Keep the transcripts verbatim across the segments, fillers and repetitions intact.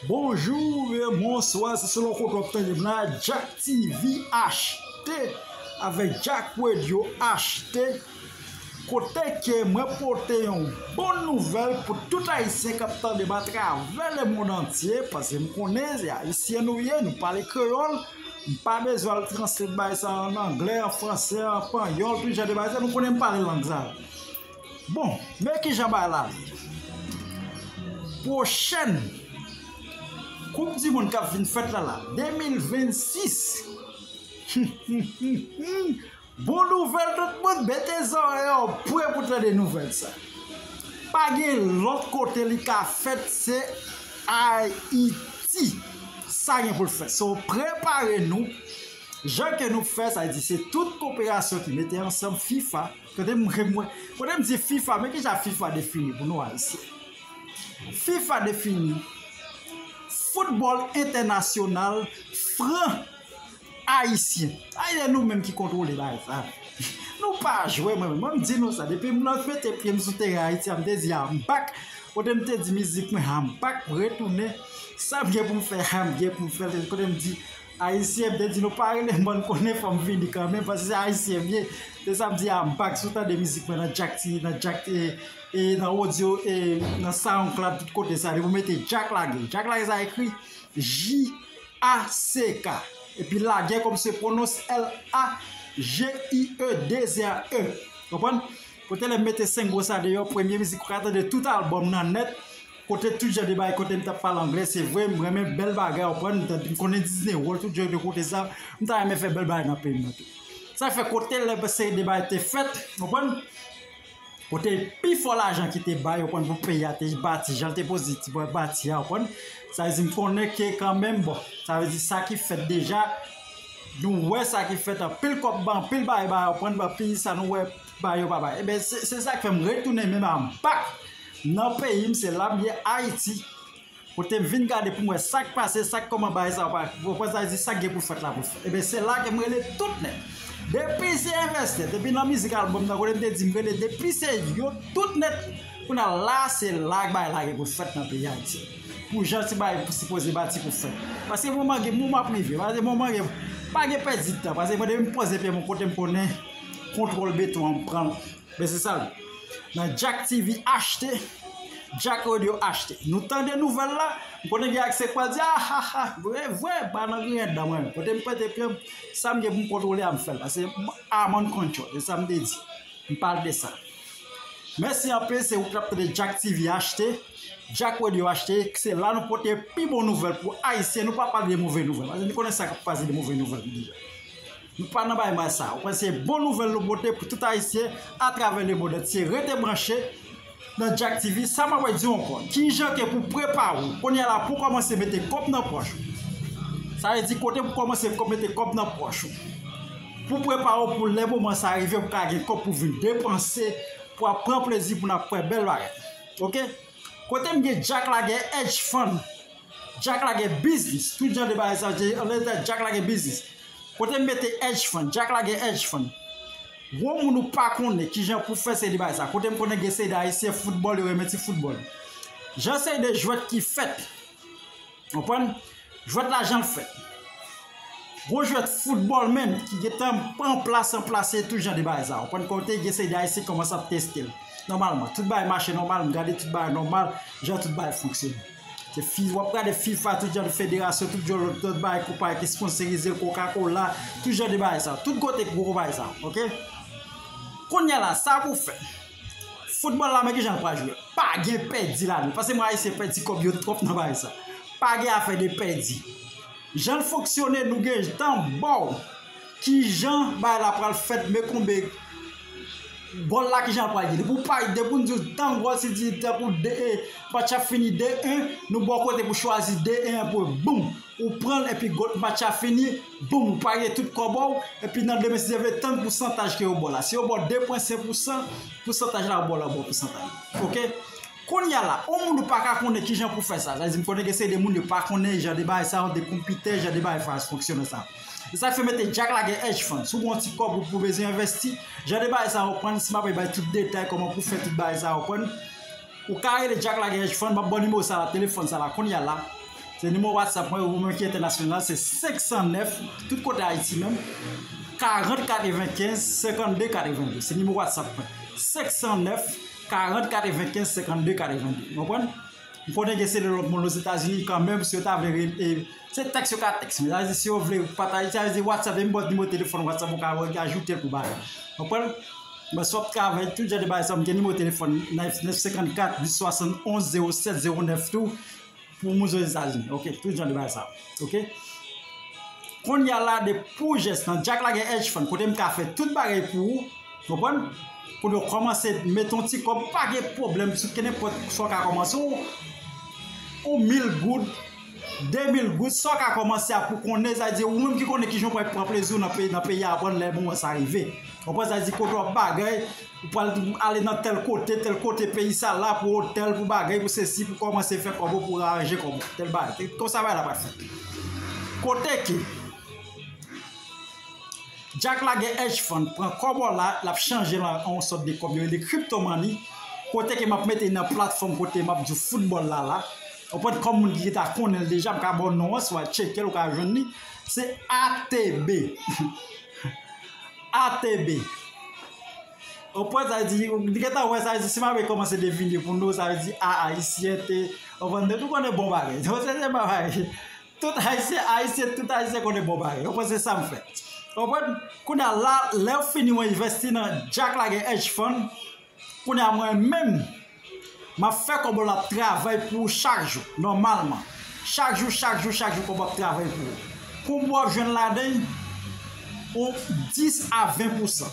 Bonjou e bonswa, se selon kote w ap tande m la, Jack T V H T avèk Jack Radio H T. Kote ke mwen pote yon bon nouvèl pou tout Ayisyen k ap tande m atravè lemonn antye, paske m konnen se Ayisyen nou ye, nou pale kreyòl, m pa bezwen al translate bagay sa an anglè, an fransè, an panyòl, tout jan de bagay sa, nou konnen m pale lang sa yo. Bon, men kijan bagay la ye. Pwochèn Koup di Mond k ap vin fèt la la, de mil vennsis. Bon nouvèl tout moun, mete zòrèy w prè pou tande nouvèl sa. Pa gen lòt kote li ka fèt, se Ayiti. Sa gen pou l fèt. So, prepare nou. Jan ke nou fè, sa vle di se tout koperasyon ki mete ansanm, fifa. Kote m, kote m di fifa, men kijan fifa defini pou nou Ayisyen? Fifa defini foutbòl entènasyonal fran ayisyen. Sa vle di nou menm ki kontwole bagay sa. Nou pa jwe, mwen, mwen m di nou sa. Depi m nan mete pye m sou teren Ayiti a, m te di I'm back. Kote m te di mizik mwen I'm back, m retounen. Sa m gen pou m fè, I'm gen pou m fè. Kote m di Ayisyen, m te di nou pa rele m, mwen konnen fò m vini kanmenm, paske se Ayisyen m ye. Se sa m di I'm back, si w tande mizik mwen nan Jack T, nan Jack T, e, e, nan audio, e, nan SoundCloud, tout kote sa, depi w mete Jack lage. Jack lage sa ekri J A C K. Epi lage kòm se pwononse L A G I E, de Z E. Konprann? Kote lè m mete Sengo sa deyò, premye mizik ou ka tande tout albòm nan nèt, kote tout jan de bagay, kote m t ap pale anglè, se vre, m renmen bèl bagay, w konprann, m t ap, m konnen Disney World, tout jan de kote sa, m ta renmen fè bèl bagay nan peyi m nan tou. Sa fè kote lè seri de bagay te fèt, w konprann, kote pi fò lajan ki te bay, w konprann, pou peyi a te bati, jan l te poze ti bò bati a, w konprann, sa vle di m konnen ke kanmenm, bon, sa vle di sa ki fèt deja, nou wè sa ki fèt, anpil kòb, anpil bagay, bagay, w konprann, anpil sa nou wè, bagay yo pa bay. Eben, se, se sa k fè m retounen menm I'm back nan peyi m, se la m ye Ayiti. Kote m vin gade pou m wè sa k pase, sa k kòman bagay sa yo pa, w konprann sa vle di sa k gen pou fèt la pou fèt. Eben, se la ke m rele tout nèt. Depi se envèstè, depi nan mizik albòm nan, kote m te di m rele, depi se yo tout nèt, kounye a la, se la k bagay la gen pou fèt nan peyi Ayiti. Pou jan ti bagay pou sipoze bati pou fèt. Paske moman gen, moman ap rive, paske moman gen, pa gen pèdi tan, paske mwen depi m poze pye m yon kote m konnen kontwòl beton an m pran l. Men se sa l ye. Nan Jack T V H T, Jack Radio H T. Nou tande nouvèl la, m konnen gen ak se kwa di, ah, ah, ah, vre, vre, pa nan griyen dan mwen. Kote m pete pye m, sa m gen pou m kontwole a m fè l. Paske I'm on control, se sa m te di. M pale de sa. Mèsi anpil, se ou k ap tande Jack T V H T, Jack Radio H T, se la nou pote pi bon nouvèl pou Ayisyen, nou pa pale de move nouvèl. Paske nou konnen sa k ap pase de move nouvèl deja. Nou pa nan bay mal sa. Ou konn se bon nouvèl nou pote pou tout Ayisyen atravè lemonn antye. Rete branche nan Jack T V. Sa m ap di w ankò. Kijan ke pou prepare w? Kounye a la pou kòmanse mete kòb nan pòch ou. Sa vle di kote pou kòmanse kòb mete kòb nan pòch ou. Pou prepare w pou lè moman sa rive pou ka gen kòb pou vin depanse, pou ap pran plezi pou n ap fè bèl bagay. Oke? Kote m gen Jack Lager Hedge Fund. Jack Lager Business. Tout jan de bagay sa, je, anlè Jack Lager Business. Kote m mete hedge fund, Jack Lager hedge fund. Gwo moun ou pa konnen kijan pou fè seri de bagay sa. Kote m konnen gen seri de Ayisyen foutbòl, yo renmen ti foutbòl. Jan seri de jwèt ki fèt. Konprann? Jwèt la jan l fèt. Gwo jwèt foutbòl menm ki gentan pran plas, ranplase tout jan de bagay sa. Konprann? Kote gen seri de Ayisyen kòmanse ap teste l. Nòmalman, tout bagay mache nòmal, m gade tout bagay nòmal, jan tout bagay fonksyone. Se fi, w ap gade fifa, tout jan de federasyon, tout jan lòt, lòt bagay, konpayi ki sponsorize l, Coca-Cola, tout jan de bagay sa. Tout kote gwo konpayi sa, oke? Kounye a la, sa pou fè. Foutbòl la, men kijan l pral jwe. Pa gen pèdi ladan l. Paske mwen Ayisyen pèdi kòb yo twòp nan bagay sa. Pa gen afè de pèdi. Jan l fonksyone, nou gentan ba w kijan bagay la pral fèt, men konbe gòl la kijan l pral ye. Depi w pa, depi w di w tann gòl, si di tankou de, e, match ap fini de en, nou ba w kote pou chwazi de en an pou boum, ou pran l epi gòl, match la fini, boum, ou parye tout kòb ou, epi nan demen si Dye vle tann pousantaj ke yo ba w la. Si yo ba w de pwen senk pousan, pousantaj la yo ba w la, bon pousantaj. Oke? Kounye a la, yon moun ou pa ka konnen kijan pou fè sa. Sa vle di m konnen gen seri de moun yo pa konnen jan de bagay sa yo, de konpitè, jan de bagay sa yo fonksyone sa. Se sa k fè mete Jack Lager Hedge Fund. Si w gen yon ti kòb ou pou bezwen envesti, jan de bagay sa yo pran, si m ap bay tout detay kòman pou fè tout bagay sa yo pran, ou ka rele Jack Lager Hedge Fund, m ap ba w nimewo sa la, telefòn sa la, kounye a la. Se nimewo WhatsApp mwen, ou menm ki entènasyonal, se senk san nèf, tout kote Ayiti menm, karant katrevenkenz, senkannde katrevenndez. Se nimewo WhatsApp mwen. Senk san nèf, karant katrevenkenz, senkannde katrevenndez. Ou konprann? M konnen gen se de lòt moun Ozetazini kanmenm, si yo ta vle re-, e, se tèks yo ka tèks. Men sa vle di, si yo vle pataje, sa vle di WhatsApp, depi m ba w nimewo telefòn WhatsApp, ou ka ajoute l pou bagay. Ou konprann? Mwen sot travay tout jan de bagay sa, m gen nimewo telefòn nèf, nèf senkannkat, dis swasannonz, zewo sèt, zewo nèf tou, pou moun Ozetazini. Ok, tout jan de bagay sa. Ok? Kounye a la, de pou jès nan, Jack la gen hedge fund, kote m ka fè tout bagay pou ou. Konprann? Kounye a w kòmanse mete yon ti kòb, pa gen pwoblèm, sou kenenpòt sa w ka kòmanse, yon, yon mil goud, de mil goud, sa w ka kòmanse a pou konnen, sa vle di, ou menm ki konnen kijan w pral pran plezi w nan peyi, nan peyi a, aprann lè moman sa rive. Konprann? Sa vle di, kote w ap bagay, ou pral ale nan tèl kote, tèl kote, peyi sa la, pou otèl, pou bagay, pou sesi, pou kòmanse fè kòb ou, pou aranje kòb ou, tèl bagay. Konsa bagay la pral fèt. Kote ke Jack la gen hedge fund, pran kòb ou la, l ap chanje l an yon sòt de kòb yo rele crypto money, kote ke m ap mete nan platfòm kote m ap jwe foutbòl la la. Ou konprann, kòm moun ki ta konnen l deja, m ka ba w non an, si w al tcheke l, ou ka jwenn li. Se A T B. A T B. Ou konprann, sa vle di, ou gentan wè, sa vle di, si m ap kòmanse devine pou nou, sa vle di, a, ayisyen te, ou konprann, nou konnen bon bagay. Donk, se, se pa bagay. Tout ayisyen, ayisyen, tout ayisyen konnen bon bagay. Ou konprann, se sa m fè. Ou konprann? Kounye a la, lè w fini w envesti nan Jack la gen hedge fund, kounye a mwen menm, m ap fè kòb ou la ap travay pou ou chak jou, nòmalman. Chak jou, chak jou, chak jou, kòb ou ap travay pou ou. Konbyen w ap jwenn ladan l? Yon dis a ven pousan.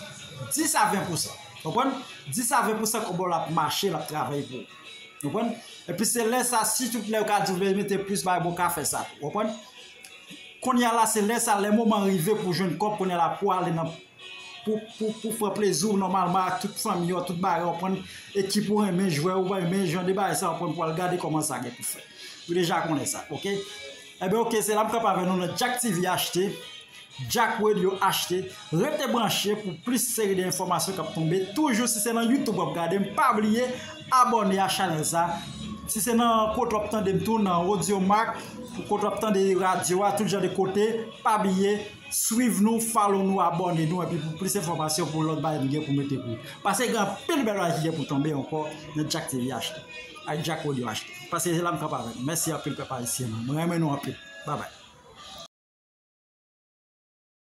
Dis a ven pousan. Konprann? Dis a ven pousan kòb ou la ap mache, l ap travay pou ou. Konprann? Epi se lè sa, sitou lè yo ka di w vle mete plis bagay, bon, w ka fè sa tou. Konprann? Kounye a la, se lè sa, lè moman rive pou jwenn kòb, kounye a la, pou ale nan, pou, pou, pou fè plezi w nòmalman ak tout fanmi w, tout bagay, w konprann, ekip ou renmen, jwè ou renmen, jan de bagay sa, w konprann, pou al gade kòman sa gen pou fè. Ou deja konnen sa, ok? Enben, ok, se la m kanpe avè nou nan Jack T V achte, Jack Radio achte. Rete branche pou plis seri de enfòmasyon k ap tonbe. Toujou, si se nan YouTube w ap gade m, pa bliye abòne a chanèl sa. Si se nan kote w ap tande m tou, nan Audiomack, kote w ap tande radyo a, tout jan de kote, pa bliye swiv nou, follow nou, abòne nou, epi pou plis enfòmasyon, pou lòt bagay nou gen pou mete pou ou. Paske gen anpil bèl bagay ki gen pou tonbe ankò nan Jack T V achte, ak Jack Radio achte. Paske se la m kanpe avè nou. Mèsi anpil, pèp ayisyen. Mwen renmen nou anpil. Babay.